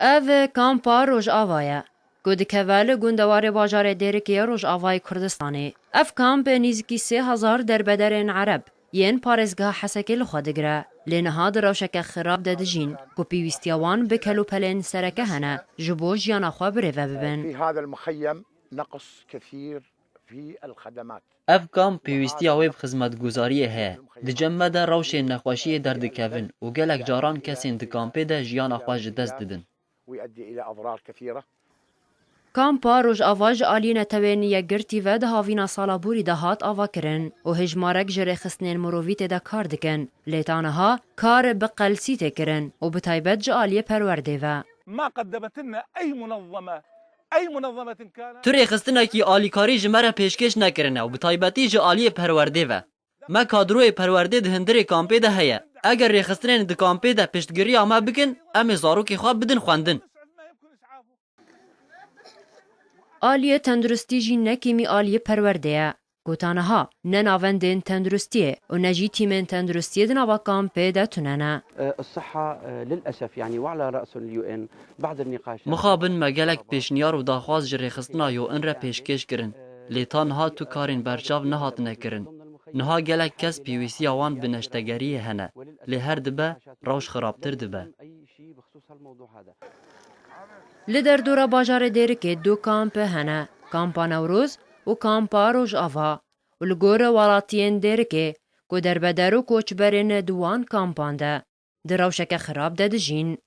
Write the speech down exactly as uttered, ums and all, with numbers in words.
Ev kampa Rojava ye, ku dikeve li gundewarê bajarê Dêrikê ya Rojavayê Kurdistanê. Ev kamp nîzikî sê hezar derbederên Ereb yên parêzgeha Hesekê li xwe digire. Lê niha di rewşeke xirab de dijîn, ku pêwîstiya wan bi kelûpelên sereke hene, ji bo jiyana xwe birêve bibin. في هذا المخيم نقص كثير في الخدمات. Ev kamp pêwîstiya wê bi xizmetguzariyê heye. Di cem me de rewşên nexweşiyê derdikevin û gelek caran kesên di kampê de jiyana xwe ji dest didin. ويؤدي إلى أضرار كثيرة. Kampa Rojava ji aliyê Netewên Yekgirtî ve di havîna sala borî de hat avakirin û hêjmarek ji rêxistinên mirovî tê de kar dikin. Lê ta niha kar bi qelsî tê kirin û bi taybet ji aliyê perwerdê ve. ما قدمت لنا أي منظمة، أي منظمة كانت. Tu rêxistinekî alîkarî ji me re pêşkêş nekirine û bi taybetî ji aliyê perwerdê ve. Me kadroyê perwerdê di hundirê kampê de heye. Eger rêxistinên di kampê de piştgiriya me bikin, em ê zarokê xwe bidin xwendin. Aliyê tenduristî jî ne kêmî aliyê perwerdê ye. Ku ta niha ne navendên tenduristiyê û ne jî tîmên tenduristiyê di nava kampê de tune ne. الصحة للأسف يعني وعلى رأس اليو إن بعض النقاشات. Mixabin me gelek pêşniyar û daxwaz ji rêxistina U N re pêşkêş kirin, lê ta niha tu karên berçav nehatine kirin. Niha gelek kes pêwîstiya wan bi neştegeriyê hene, lê her dibe rewş xirabtir dibe. Li derdora bajarê Dêrikê du kamp hene, Kampa Newroz û Kampa Rojava û li gor welatiyên Dêrikê ku derbeder û koçberên di wan kampan de di rewşeke xirab de dijîn.